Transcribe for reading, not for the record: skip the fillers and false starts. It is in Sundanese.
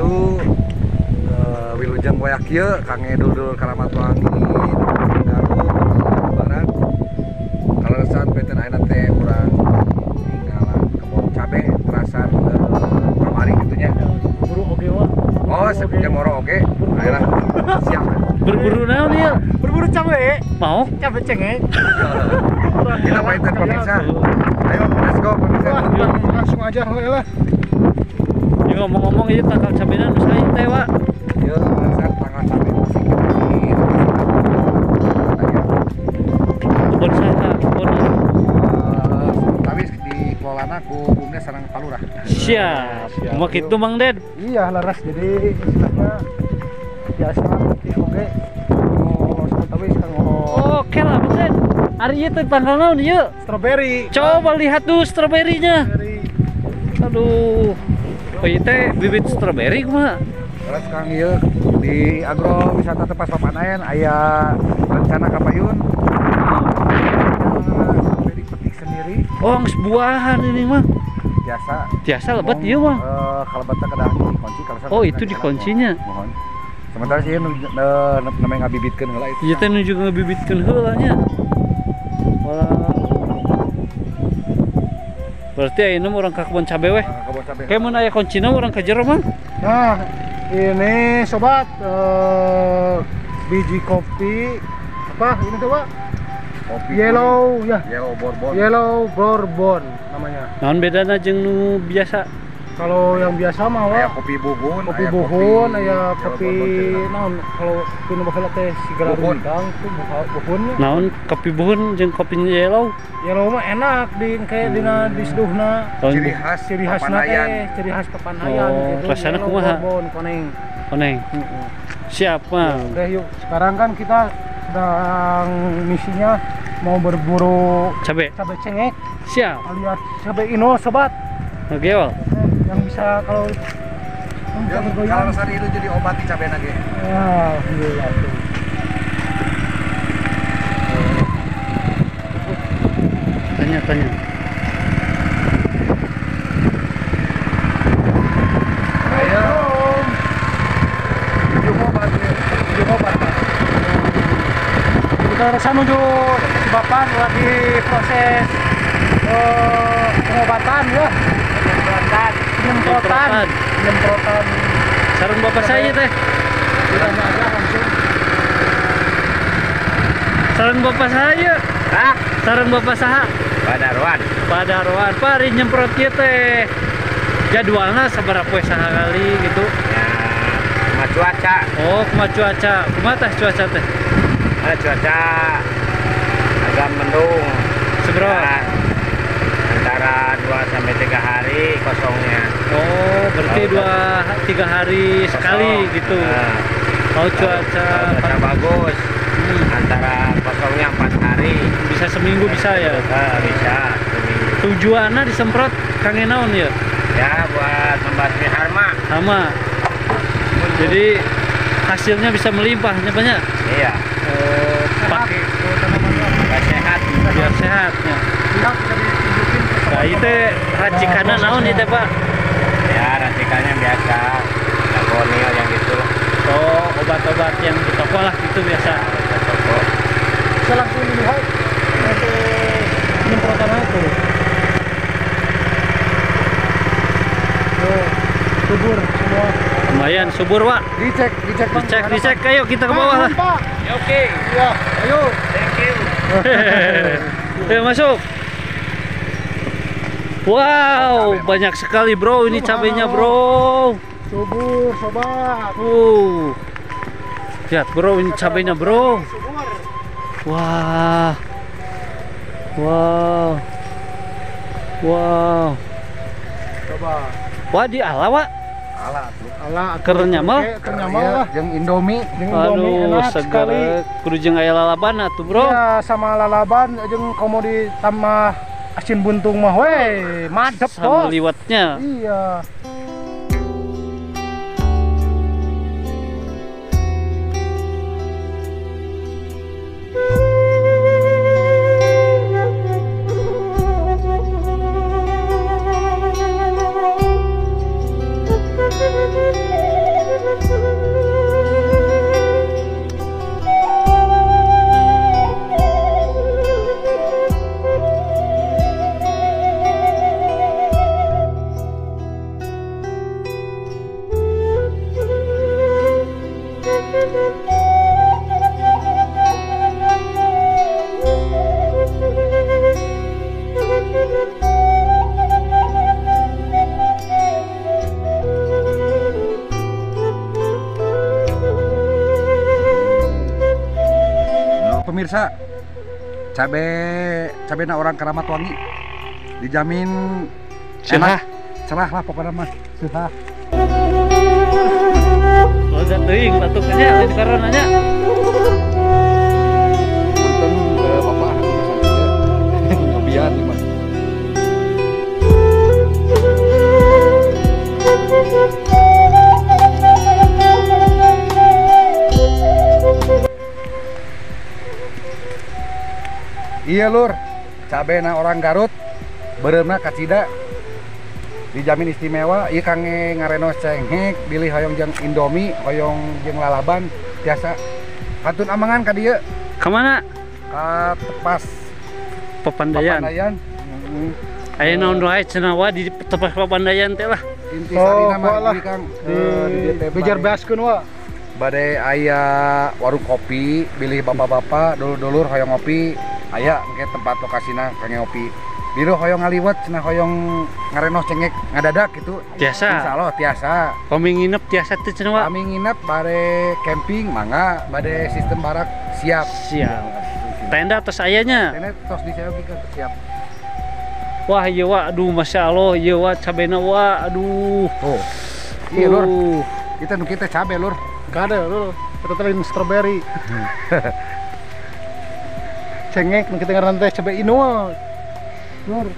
Minggu wilujeng wayah kieu kangge dulur-dulur Karamat Wangi, Garut, Barat. Kaleresan benten ayeuna teh urang tinggalan kebon cabe terasan kamari kitu nya. Buru oge wah. Oh, sebelumnya moro oge. Ayolah, siap. Berburu naon ieu? Berburu cabe. Mau? Cabe cengek. Kita main pemirsa. Ayo, let's go pemirsa. Langsung aja lah. Ya ngomong-ngomong ieu tangkal cabena nu sae teh, Wak. Ieu alasan tangkal cabe sih kita di kebon saha, kebon. Tapi dikelolana ku BUMDes sareng Palurah. Siap. Kumaha kitu Mang Ded? Iya, leres. Jadi istilahnya biasa oge. Oh, kanggo. Oke lah, Mang Ded. Ari ieu teh tangkal naon ieu? Strawberry. Coba lihat tuh stroberinya. Aduh. Oh ieu teh bibit stroberi kumaha? Terus Kang ieu di agrowisata Tepas Papandayan aya rencana kapayun. Strawberry petik sendiri. Oh, geus buahan ini mah. Biasa. Biasa lebet ieu mah. Kalebetna kedah dikunci kalau oh, itu dikuncinya. Mohon. Sementara sih namanya ngabibitkeun heula itu. Ieu teh nu juga ngabibitkeun heula nya. Wah. Berarti ayeuna mah urang ka kebon cabe weh. Kebon cabe. Kayak mun aya kuncina urang ka jero Mang. Nah, ini sobat biji kopi apa ini tuh, Pak? Kopi yellow ya. Yellow Bourbon. Yellow Bourbon namanya. Naon bedana jeung nu biasa? Kalau yang biasa mah aya kopi buhun, kopi buhun, aya kopi naon kalau kopi nu baheula teh sigara bintang tuh buhunnya. Naon kopi buhun jeung kopi yellow? Yellow mah enak di kayak dina diseduhna. Ciri khas ciri khasna teh, ciri khas Papandayan oh, gitu. Rasana kumaha? Bourbon koneng. Koneng. Siap, Mang. Oke, yuk. Sekarang kan kita sedang misinya mau berburu cabe. Cabe cengek. Siap. Alias cabe inul, sobat. Oke, Wal. Yang bisa kalau yang bisa kalau sari itu jadi obat di cabe lagi. Ya, alhamdulillah. Tanya, tanya. Ayo. Menuju obat, menuju obat. Kita rasa menuju Cibapan lagi proses pengobatan ya. Penyemprotan. Penyemprotan. Sareng bapak saya teh. Ditanya aja langsung. Sareng bapak saya. Hah? Sareng bapak saha? Pak Darwan. Pak Darwan, Pak ari nyemprot kieu teh. Jadwalna sabaraha poe sahakali gitu? Ya, kumaha cuaca. Oh, kumaha cuaca. Kumaha tah cuaca teh? Nah, cuaca agak mendung. Seberapa? Ya, antara 2 sampai 3 hari kosongnya. Oh, berarti 2-3 hari kosong sekali gitu. Nah, kalau cuaca cuaca bagus, antara kosongnya 4 hari. Bisa seminggu bisa ya? Bisa seminggu. Tujuannya disemprot kangge naon ya? Ya, buat membasmi hama. Hama. Jadi hasilnya bisa melimpah banyak. Iya. Oh, pakai biar sehat. Biar sehatnya. Nah, itu racikannya naon itu, Pak? Ya, racikannya biasa. Dagonil yang gitu lah. Oh, obat-obat yang di toko lah gitu biasa. Ya, di toko. Bisa langsung dilihat untuk penyemprotannya itu. Oh, subur semua. Lumayan subur, Pak. Dicek, dicek, Bang. Dicek, dicek. Ayo kita ke bawah lah. Pak. Ya, oke. Iya, ayo. Thank you. Ayo masuk. Wow, banyak sekali bro ini cabenya bro. Subur sobat. Lihat bro ini cabenya bro. Wah. Wow. Wow. Coba. Wah di ala Wak. Ala tuh. Ala keur nyamal. Keur nyamal lah. Jeung Indomie, jeung Indomie enak sekali. Kudu jeung aya lalaban atuh bro. Iya, sama lalaban jeung komo ditambah asin buntung mah weh, madep sama liwatnya. Iya. Thank you. pemirsa. Cabe cabena orang Keramat Wangi. Dijamin cerah. Cerah lah pokoknya mah. Cerah. Logat teuing batuknya lain karonanya. Punten Bapak nyobian ieu mah. Iya lur, cabena orang Garut, beureumna kacida, dijamin istimewa. Iya kangge ngarenos cengek, bilih hoyong jeung Indomie, hoyong jeung lalaban, tiasa. Kantun amengan ka dieu. Ka mana? Ka Tepas Papandayan. Papandayan. Aya naon wae cenah wa di Tepas Papandayan teh lah. Inti sarina mah di Kang di DT. Bejar beaskeun wa. Bade aya warung kopi, bilih bapak-bapak dulur-dulur hoyong ngopi. Aya engke tempat lokasina kangge ngopi. Biru hoyong ngaliwet cenah hoyong ngarenos cengek ngadadak gitu. Tiasa. Insyaallah tiasa. Kami nginep tiasa teh cenah wa. Kami nginep bare camping mangga, bade sistem barak siap. Siap. Tenda tos ayanya. Tenda tos disayogikeun siap. Wah ieu wa aduh masyaallah ieu wa cabena wa aduh. Oh. Iya lur. Kita nu kita cabe lur. Kade lur. Kita teh strawberry. Cengek nu kita ngaran teh cabe Inul. Lur.